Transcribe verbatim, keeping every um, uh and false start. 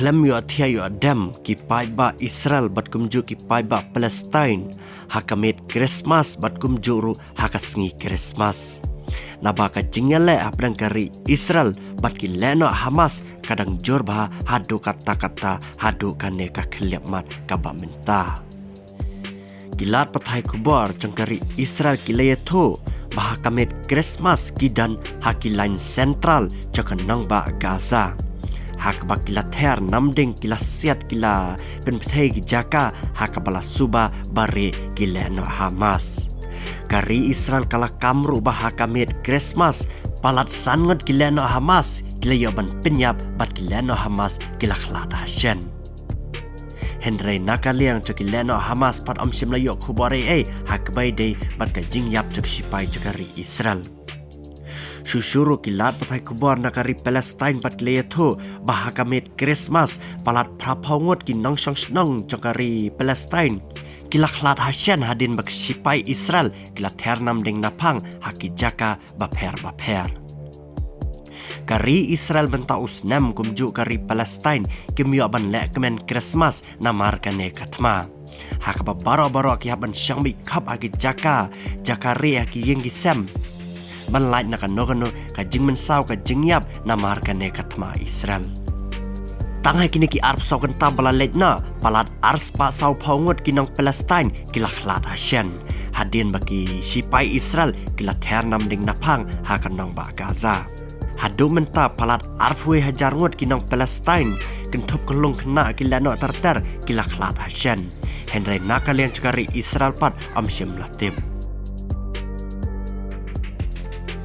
Khlem ïohthiah ïoh dem ki paidbah Israel bad kumjuh ki paidbah Palestine ha ka miet Krismas bad kumjuh ruh ha ka sngi Krismas. Naba ka jingïaleh hapdeng ka ri Israel bad ki lehnoh Hamas ka dang jur bha haduh katta katta, haduh kane ka khlieh mat kaba mynta. Ki lad pathai khubor jong ka ri Israel ki la ïathuh ba ha ka miet Krismas ki don ha ki lain sentral jong ka nongbah Gaza, ha kaba ki la ther namding, ki la siat, ki la pynpthei ki jaka ha kaba la suba barieh ki lehnoh Hamas. Ka ri Israel ka la kam ruh ba ha ka miet Krismas palat san ngut ki lehnoh Hamas ki la ïoh ban pynïap bad ki lehnoh Hamas ki la khlad hashen. Hynrei na ka liang jong ki lehnoh Hamas pat ym shym la ïoh khubor ei ei ha kaba ïadei bad ka jingïap jong ki shipai jong ka ri Israel. Shuh shuh ruh ki lad pathai khubor na ka ri Palestine pat ki la ïathuh ba ha ka miet Krismas palat phra phew ngut ki nongshong shnong jong ka ri Palestine ki la khlad hashen hadien ba ki shipai Israel ki la ther namding naphang ha ki jaka bapher bapher. Ka ri Israel mynta u snem kumjuh ka ri Palestine kim ïoh ban leh kmen Krismas namar kane ka thma, ha kaba baroh baroh ki hap ban shong beit khop ha ki jaka, jaka rieh, ha ki ïing ki sem, ban lait na kano kano ka jingmynsaw, ka jingïap namar kane ka thma Israel. Tang ha kine ki arphew saw kynta ba la leit noh, palat arspah saw phew ngut ki nong Palestine ki la khlad hashen hadien ba ki shipai Israel ki la ther namding naphang ha ka nongbah Gaza. Haduh mynta palat arphew hajar ngut ki nong Palestine, kynthup ka lung khynnah, ki lehnoh ter ter, ki la khlad hashen. Hynrei na ka liang jong ka ri Israel pat ym shym la tip.